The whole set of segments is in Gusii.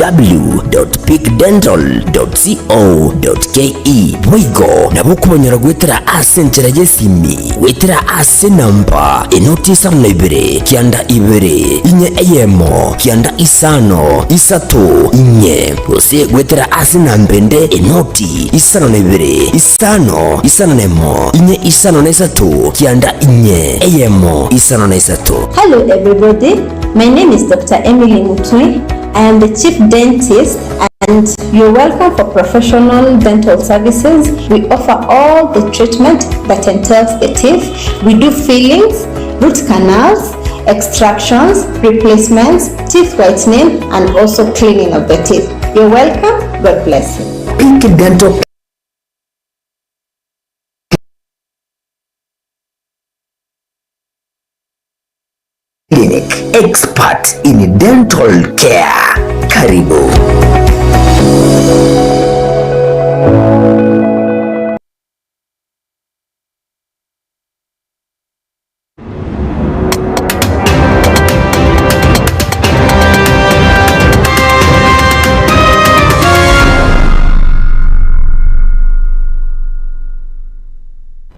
www.peakdental.co.ke. Boigo nabo okobanyora goetera ase enchera y'esimi goetera ase enamba enoti isano na ibere kianda ibere inye eyemo kianda isano isato inye gose goetera ase enamba ende enoti isano na ibere isano isano na emo inye isano na isato kianda inye eyemo isano na isato. Hello everybody, my name is Doctor Emily Mutwi, I am the chief dentist and you're welcome for professional dental services, we offer all the treatment that entails the teeth, we do fillings, root canals, extractions, replacements, teeth whitening and also cleaning of the teeth. You're welcome, God bless you. Peak Dental Clinic, expert in dental care. Karibu.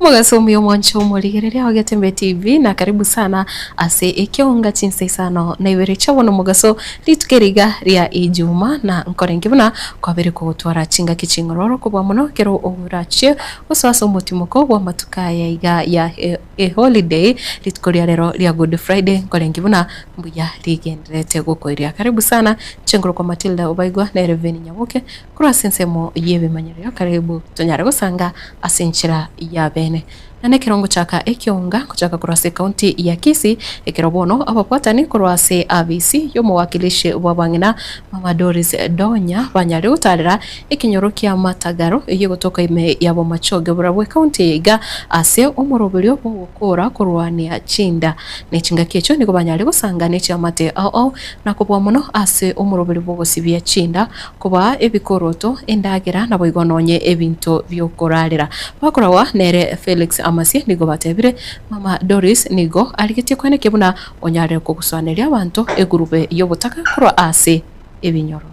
Omogaso omuya omwanche omorigereria o Getembe TV na karibu sana ase ekeonga chinsa isano na ibere chia bono omogaso rituko eri iga ria Ijuma na nkorenge buna kwabere kogotwara chingaki ching'ororo kobua mono ekero orachie gosoa ase omotimoko bw'amatuko aya iga ya eholiday rituko ria rero ria Good Friday nkorenge buna mbuya rigendererete gokoiria. Karibu sana inche nkorokwa Matilda Obaigwa nere Veni Nyaboke Korwa ase ensemo y'ebimanyererio karibu tonyare gosanga ase enchera ya bene. Na nekero ngochaka ekionga ngochaka korwa ase ekaunti ya Kisii, ekero bono ababwatani korwa ase abisi y'omowakilishi bw'abang'ina Mama Doris Donya banyare gotarera ekenyoro kia Matagaro eyio egotoka ime ya Bomachoge borabwo ekaunti eye iga ase omoroberio bw'ogokora korwania chinda. Ne chingaki echio nigo banyare gosanga ne chiamate ao ao na kobua mono ase omoroberio bw'ogosibia chinda Kobaa ebikoroto, endagera, naboigo nonye ebinto bi'okorarera. Bakoragwa nere Felix Amasie nigo batebire, Mama Doris nigo arigetie koenekia buna onyarire kogusuaneria abanto egurube y'obotaka korwa ase ebinyoro.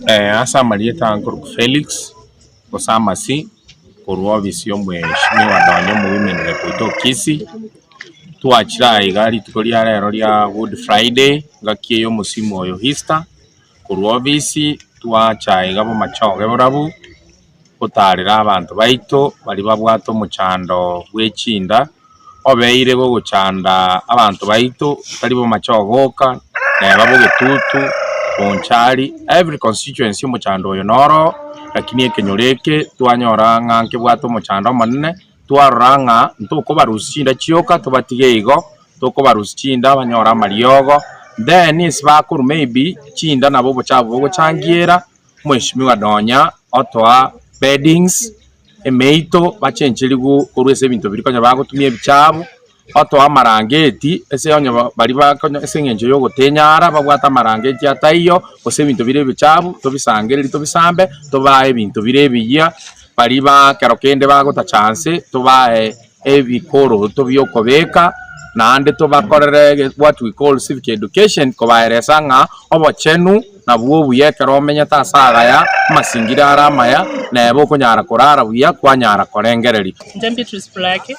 Ase amarieta aa nkorokwa Felix gose Amasi korwa ofisi y'omweshimiwa nonye omo-women rep oito o Kisii, twachire aa iga rituko ria rero ria Good Friday, ngaki eye omosimu oyo Easter. Korwa obisi twacha iga bomachoge borabu, gotarera abanto baito baria babwate omochando bwe chinda, obeire gogochanda abanto baito tari bomachoge oka, neba bogetutu, bonchari, every constituency omochando oyo noro, lakini ekenyoro eke twanyora ng'a nkebwate omochando omonene, twarora ng'a ntokobarusia chinda chioka tobatige igo, tokobarusia chinda banyore amariogo, then ase bakorwa maybe chinda nabo obochafu bogochangiera, omweshimiwa nonya otoa beddings, emeito bachencherigwe korwa ase ebinto biria konya bagotumia ebichafu, otoa amarangeti ase onye baria bakonya ase eng'encho ya ogotenyara babwate amarangeti ataiyo, gose ebinto bire ebichafu tobisangererie tobisambe, tobae ebinto bire ebiya, baria ba ekero kende bagotacha nse tobae ebikoroto bi'okobeka, naende tobakorere what we call civic education, kobaeresa ng'a obochenu nabwo obuya ekero omenyete ase agaya, amasingira are amaya, neba okonyara korara buya kwanyara korengereria. Inche Beatrice Pulaki,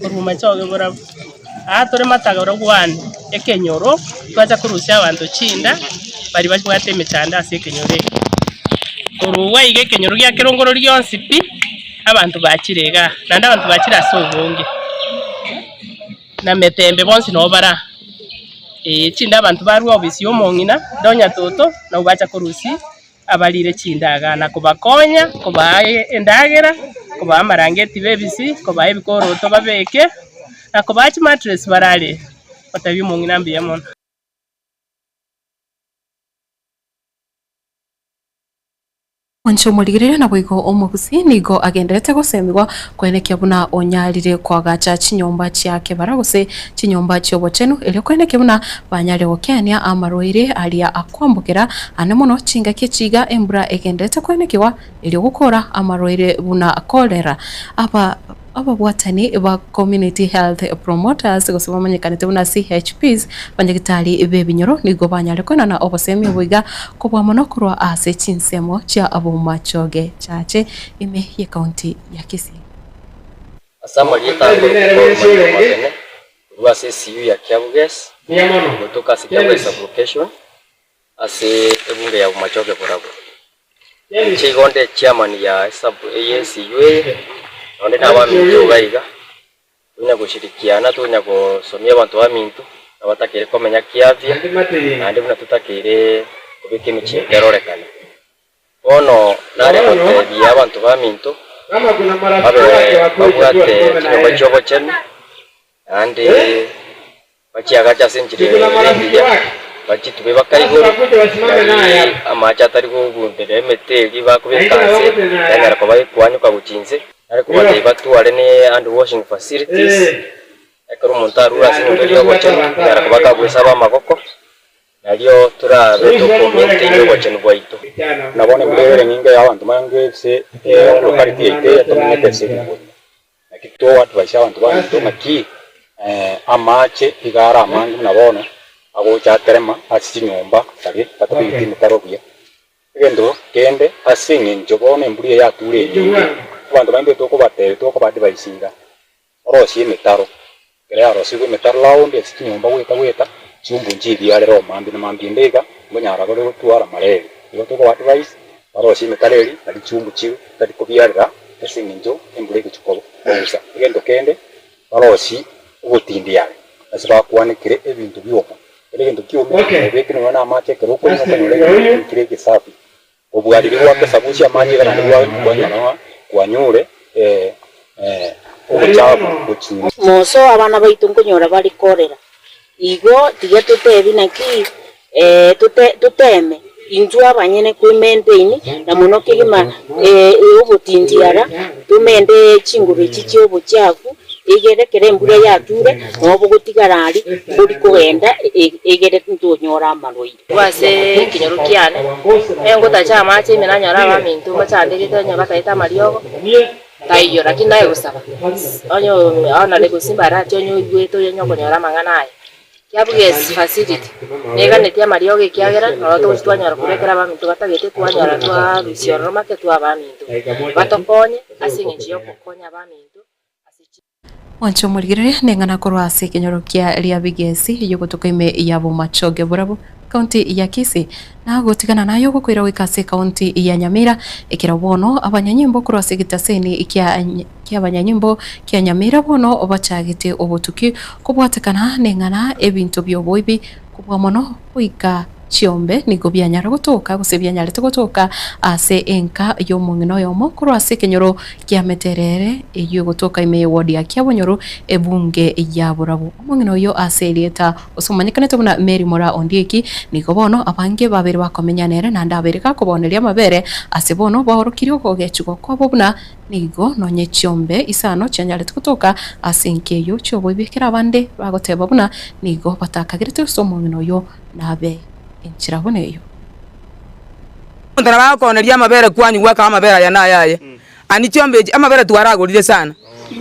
korwa Machoge Borabu. Aa tore matagoro gwane ekenyoro, twacha korusia abanto chinda, baria babwate emechando ase ekenyoro eke. Korwa iga iga ekenyoro gia kerongorori gionsi pi, abanto bachire igaa, naende abanto bachire ase obonge, na metembe bonsi nabo bare aa, eh, chinde abanto barwa ofisi ya omong'ina, Donya Toto, nabo bacha korusia abarire chindaga na kobakonya, kobaa endagera, kobaa amarangeti b'ebisi, kobaa ebikoroto babeke, na kobaa chimattress bararere, gotebia omong'ina mbuya mono. Inche omorigereria naboigo omogusii nigo agendererete gosemigwa koenekia buna onyarire koagacha chinyomba chia kebara gose chinyomba chi'obochenu, erio koenekia buna banyare gokeania amarwaire aria akwambokera ane mono chingaki echi iga embura egendererete koenekigwa erio gokora amarwaire buna cholera. Aba. Ababwatani ba Community Health Promoters gose bamanyekanete buna CHPs, abanyagitari b'ebinyoro nigo banyare koenana obosemia obo iga kobua mono korwa ase chinsemo chia Bomachoge Chache ime y'ecounty ya Kisii. Ase amarieta a Ngorokoko Omanyire Omobene, korwa ase esiyu ya Kiabuges, gotoka ase Kiabuges Sub-location, ase ebunge ya Bomachoge Borabu. Inche igo nde chairman ya sub eye esiyu eye, nonde nabaminto iga iga, tonya goshirikiana tonya gosomia abanto baminto, nabatakeire komenya kiafya, naende buna totakeire kobeka emechie erorekane. Bono nare gotebia abanto baminto, babe babwate chinyomba chi'obochenu, naende bachiagache ase enchera ere engiya, bachitube bakaigoro, nari amache atari kogundera emete eria bakobeka nse, yanyara koba ekwanyoka gochia inse. Nare kobatebia batware ne hand washing facilities, ekero omonto arure ase enyomba eria y'obochenu, onyara koba kagwesaba amaboko. Nario torabe tokomaintain obochenu bwaito. Na bono embura ere enyinge y'abanto bange ase locality yaito eye tomenyete ase ebigori. Naki toadvise abanto baminto ng'aki amache iga are amange buna bono agocha aterema ase chinyomba baria batabegeti emetaro buya. Egento kende ase eng'encho bono embura eye yature enyinge, abanto baminto tokobatebia tokobaadvise iga. Orosie emetaro, ekero yarosigwe emetaro round ase chinyomba goeta goeta, chiumbu nchibiarere oo mambia na mambia ende iga, nkonyara bare gotwara malaria. Igo tokoba advise, barosie emetaro eria, nario chiumbu chitari kobiarera ase eng'encho embura egochia kogusa. Egento kende, barosie obotindiare ase bakwanekire ebinto bioma, ekero egento kiomire, obeke nonya na amache ekero okonywa okonyora egento kere egesafi. Kobua riria gwakesabusia amache iga naende kwanyora ng'a kwanyure obochafu gochia ime. Moso abana baito nkonyora bare korera, igo tiga totebi naki toteme intwe abanyene kwe maintain na mono kegima obotindiara tomende chinguru echi chia obochafu egere ekero embura yature nabo bogotigara aria mbori kogenda egere ntonyore amarwaire. Korwa ase ekenyoro kiane, engotacha amache ime nanyora abaminto mbachandegete onye batagete amariogo, taiyo, lakini naye gosaba, onye onare gose mbarati onye oigwete onye okonyora amang'ana aya. Kiabuga facility, neganetie amariogo ekiagera noro togochia twanyora kobekera abaminto batagete twanyora twarusia ororo make twa abaminto, batokonye ase eng'encho ya ogokonya abaminto ase chi. Mwanche omorigereria neng'ana korwa ase ekenyoro kia Riabigesi y'ogotoka ime ya Bomachoge Borabu, County ya Kisii, na gotigana naye ogokoira goika ase County ya Nyamira, ekero bono abanyanyimbo korwa ase egetaseni kia kiabanyanyimbo kia Nyamira bono bachagete obotuki kobwatekana neng'ana ebinto bioboibi kobua mono goika Chiombe nigo bianyare gotoka, gose bianyarete gotoka ase enka y'omong'ina oyomo korwa ase ekenyoro kia Meterere, eyio egotoka ime y'ewodi ya Kiabonyoru, ebunge ya Borabu. Omong'ina oyio ase erieta gose omanyekanete buna Mary Moraa Ondieki, nigo bono abange babere bakomenya nere naende abere gakobaoneria amabere ase bono baorokirie okogechigwa kwabo buna nigo nonye chiombe isano chianyarete gotoka ase enka eyio chi'oboibi ekero abande bagoteba buna nigo batakagerete gose omong'ina oyio nabe enchera buna eyio. Omonto nabo agokooneria amabere kwanyigwa akaba amabere aya naye aye. Ani chiombe echi amabere twaragorire sana.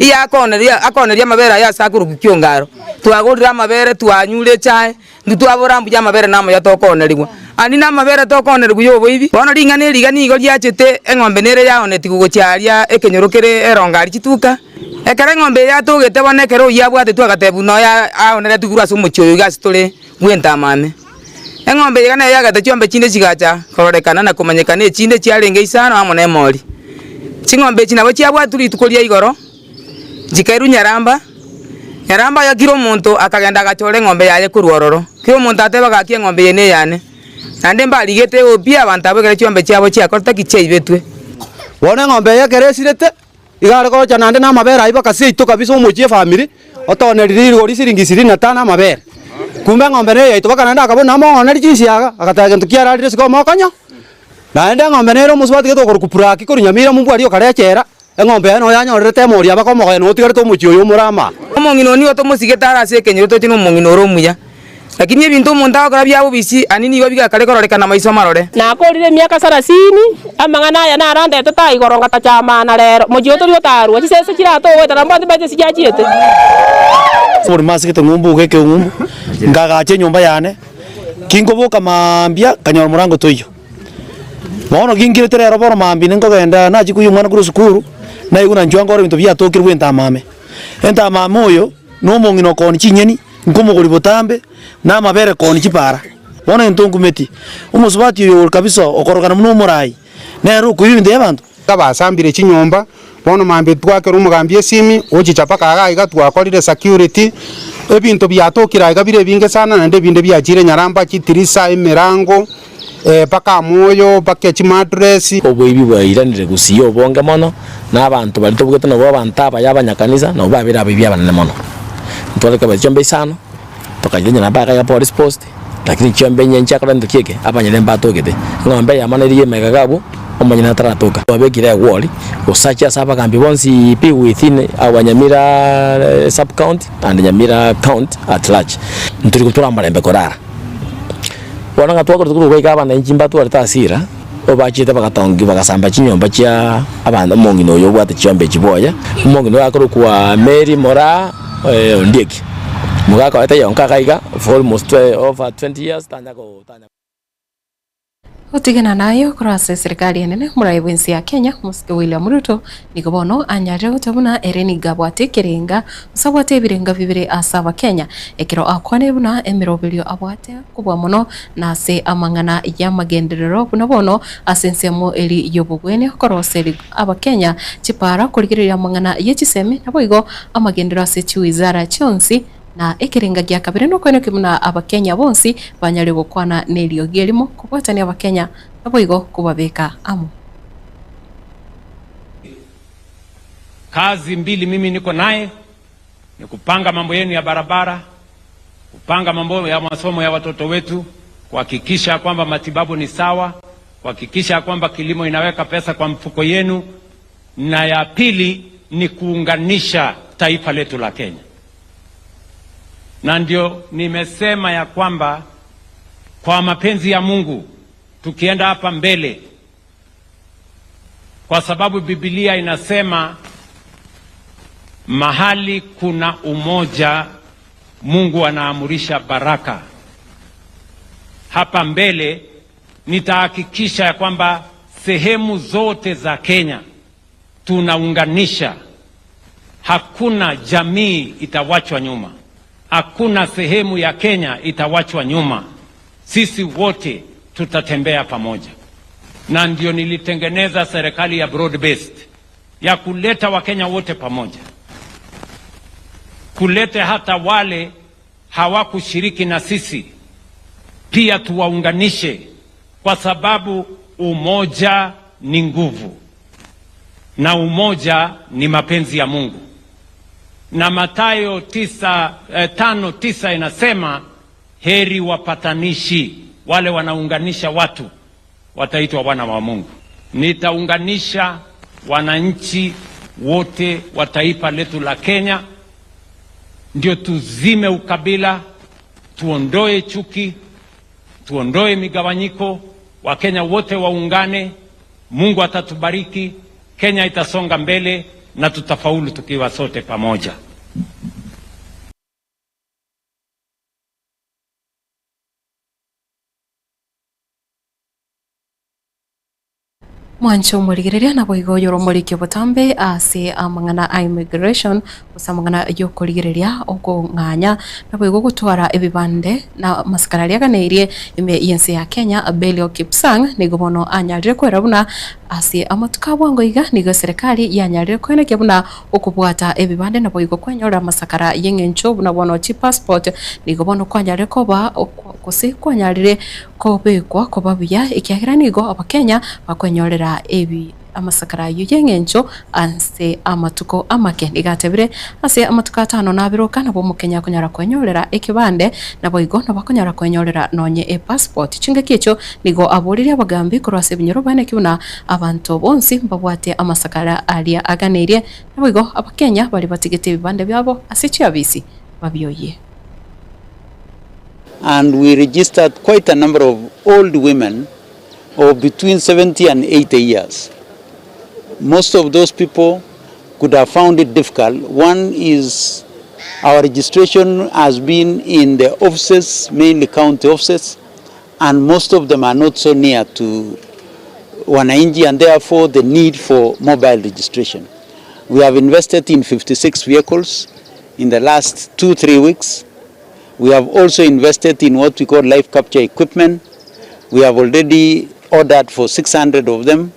Iye akooneria akooneria amabere aye ase akorokwa kiongaro. Twagorire amabere twanyure echae, intwe twabora mbuya amabere namuya tokoonerigwa. Ani na amabere tokoonerigwa ya oboibi. Bono ring'ana eri iga nigo riachete eng'ombe nere yaonetigwe gochia aria ekenyoro kere erongo aria chituka. Ekero eng'ombe eye yatogete bono ekero oyio abwatetwe agatebwa buna oyo aoneretigwe korwa ase omochie oyo iga ase tore bw'entamame. Eng'ombe eye iga nero yagete chiombe chinde chigacha kororekana na komanyekana echinde chiarenge isano amo nemori. Ching'ombe echi nabo chiabwatwe rituko ria igoro, chikairwa nyaramba, nyaramba oyo kera omonto akagenda agachora eng'ombe yaye korwa ororo. Kera omonto ateba gaki eng'ombe eye neyane. Naende mbarigete pi abanto abwo ekero chiombe chiabo chiakorete ki chiaibetwe. Bono eng'ombe eye ekero esirete, Iga are gocha naende namabere ayio mpaka seito kabisa omochie efamiri, otonerire rigori siringi ishirini na tano amabere. Kumbe eng'ombe neye yaito mpaka naende akabuna among'oneri chinsiaga, agateba gento kiararire isiko omokonyo. Naende eng'ombe nere omosubati gete okorokwa Puraki korwa Nyamira mumbu aria okare echela, eng'ombe yaye noyo yanyorerete emori aba komogoya noyo otigarete omochie oyo omore ama. Omong'ina oo nigo tomosigete are ase ekenyoro toche nomong'ina ore omuya. Lakini ebinto omonto agokora bia bobisi, ani nigo bigakare kororekana maiso marore. Nakorire emiaka sarasini, amang'ana aya narandete taa igoro ngatacha amana rero, mochie otori otarua, chisese chiratogoeta na mbwanti mbaete ase chiachiete. Oborimo ase gete ng'umbu geke ng'umbu, nkagacha enyomba yane, kinkoboka maambia, nkanyora omorango toiyo. Bono ginkirete rero bono maambia ninkogenda nachia koiyia omwana korwa esukuru, naigwa na inchuo nkore ebinto biatokire bwa entamame. Entamame oyo, na omong'ina okooni chinyeni, nkomogori botambe, na amabere kooni chipara. Bono egento nkumeti, omosubati oyo ore kabisa okorokana buna omorai, nere okoiba ebinto bi'abanto. Basambire chinyomba, bono mambia twakera omogambi esimi, ochicha mpaka iga iga twakorire security, ebinto biatokire aiga bire ebinge sana naende ebinde biachire nyaramba, chitirisa, emerango, mpaka amoyo, mpaka chimattress. Oboibi bwairanire gusii obonge mono, na abanto baria tobugete nabwo abanto abaya abanyakanisa, nabwo babeire abaibi abanene mono. Ntware kobea chiombe isano, tokachirenyera mpaka iga police post, lakini chiombe inye nchiakora gento ki eke, abanyene mbatogete. Eng'ombe eyemo neri y'emegega iga abwo, omonyene ataratoka. Twabekire egwori, gosachi ase abagambi bonsi pi within our Nyamira sub county and Nyamira county at large. Ntori gotura omorembe korara. Bono ng'a twakorete korwa goika abananchi mbatwarete hasira, obachete bagatongi bagasamba chinyomba chia abanto omong'ina oyo obwate chiombe echi boye, omong'ina oyo akorokwa Mary Moraa Ondieki, omogaka oye taiyo nka iga iga for almost over 20 years tanya go tanya. Gotigana naye korwa ase eserikari enene, omorai bw'ense ya Kenya, Omosike William Ruto, nigo bono anyarire goteba buna ere nigo abwate ekerenga gose abwate ebirenga bibere ase Abakenya, ekero akwanire buna emeroberio abwate kobua mono nase amang'ana y'amagenderero buna bono ase ensemo eri y'obogwenia okoroseria Abakenya chipara korigereria amang'ana ye chisemi naboigo amagenderero ase chiwizara chionsi Na ekerenga gia kabere nokoenokia buna Abakenya bonsi banyare gokwana neriogi erimo, kobwatania Abakenya, naboigo kobabeka amo. Kazi mbili mimi niko naye ni kupanga mambo yenu ya barabara, kupanga mambo ya masomo ya watoto wetu, kuhakikisha kwamba matibabu ni sawa, kuhakikisha kwamba kilimo inaweka pesa kwa mfuko yenu, na ya pili ni kuunganisha taifa letu la Kenya. Na ndio nimesema ya kwamba kwa mapenzi ya Mungu tukienda hapa mbele, kwa sababu Biblia inasema mahali kuna umoja Mungu anaamurisha baraka. Hapa mbele nitahakikisha ya kwamba sehemu zote za Kenya tunaunganisha. Hakuna jamii itawachwa nyuma, hakuna sehemu ya Kenya itawachwa nyuma. Sisi wote tutatembea pamoja, na ndio nilitengeneza serikali ya broad based ya kuleta Wakenya wote pamoja, kulete hata wale hawakushiriki na sisi pia tuwaunganishe, kwa sababu umoja ni nguvu na umoja ni mapenzi ya Mungu. Na Mathayo 5:9 inasema heri wapatanishi, wale wanaunganisha watu wataitwa wana wa Mungu. Nitaunganisha wananchi wote wa taifa letu la Kenya, ndio tuzime ukabila, tuondoe chuki, tuondoe migawanyiko, Wakenya wote waungane. Mungu atatubariki, Kenya itasonga mbele na tutafaulu tukiwa sote pamoja. Mwanche omorigereria naboigo oyore omoriki botambe ase amang'ana a immigration gose amang'ana y'okorigereria okong'anya naboigo gotwara ebibande na amasikara aria aganeirie ime y'ense ya Kenya Belio Kipsang nigo bono anyarire kwera buna ase amatuko a bwango iga nigo eserekari yanyarire koenekia buna okobwata ebibande naboigo kwenyorera amasakara y'eng'encho buna bono chipassport nigo bono kwanyarire koba gose kwanyarire Kobekwa koba buya, ekiagera nigo Abakenya bakwenyorera ebi amasakara ayio y'eng'encho ase amatuko amake. Nigo atebire, Ase amatuko atano na abere oka nabo Omokenya akonyara kwenyorera ekebande, naboigo nabo akonyara kwenyorera nonye epassport. Chingaki echio nigo aboririe abagambi korwa ase ebinyoro baeneki buna abanto bonsi mbabwate amasakara aria aganeirie, naboigo Abakenya baria batigete ebibande biabo ase chiabisi babioyie. and we registered quite a number of old women of between 70 and 80 years. Most of those people could have found it difficult. One is our registration has been in the offices, mainly county offices, and most of them are not so near to wananchi and therefore the need for mobile registration. We have invested in 56 vehicles in the last 2-3 weeks. We have also invested in what we call life capture equipment. We have already ordered for 600 of them.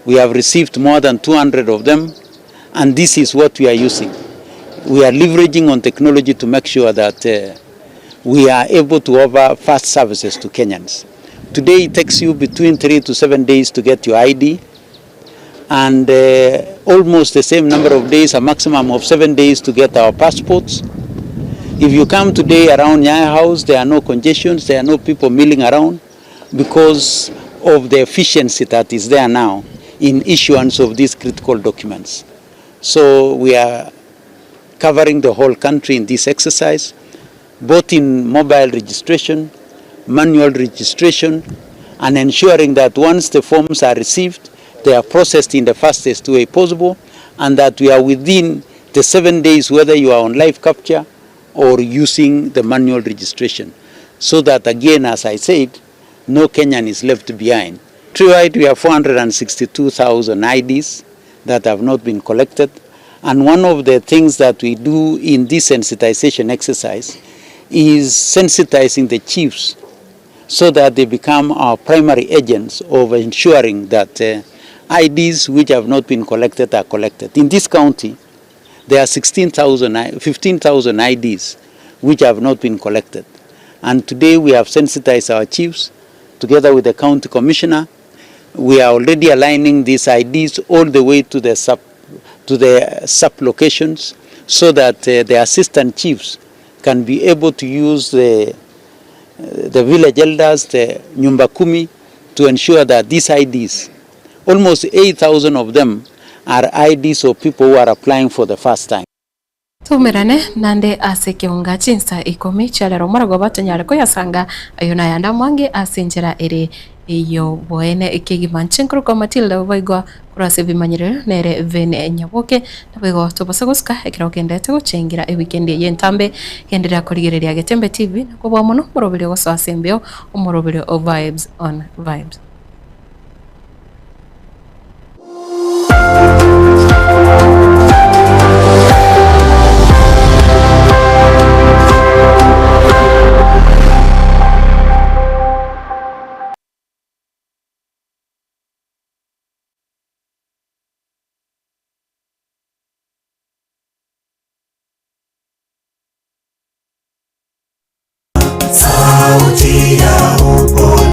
We have received more than 200 of them, and this is what we are using. We are leveraging on technology to make sure that we are able to offer fast services to Kenyans. Today it takes you between 3 to 7 days to get your ID, and almost the same number of days, a maximum of 7 days to get our passports. If you come today around Nyayo House, there are no congestions, there are no people milling around because of the efficiency that is there now in issuance of these critical documents. So we are covering the whole country in this exercise, both in mobile registration, manual registration, and ensuring that once the forms are received, they are processed in the fastest way possible, and that we are within the 7 days, whether you are on live capture or using the manual registration, so that again, as I said, no Kenyan is left behind. Countrywide, we have 462,000 IDs that have not been collected, and one of the things that we do in this sensitization exercise is sensitizing the chiefs so that they become our primary agents of ensuring that IDs which have not been collected are collected. In this county, there are 16,000, 15,000 IDs which have not been collected. And today we have sensitized our chiefs together with the county commissioner. We are already aligning these IDs all the way to the sub, to the sub locations so that the assistant chiefs can be able to use the village elders, the Nyumba Kumi, to ensure that these IDs, almost 8,000 of them, are IDs of people who are applying for the first time. Toumerane nande ase ekeunga chinsa ikomi chiarero omorogoba tonyare koyasanga ayo nayande amange ase enchera ere ey'oboene kegima. Inche nkorokwa Matilda boigo korwa ase ebimanyerero nere Vene Nyaboke naboigo tobasa gosuka ekero ogendete gochengera ewikendi eye entambe genderera korigereria Getembe TV na kobua mono omoroberi ogosoa ase embeo omoroberi o Vibes on Vibes.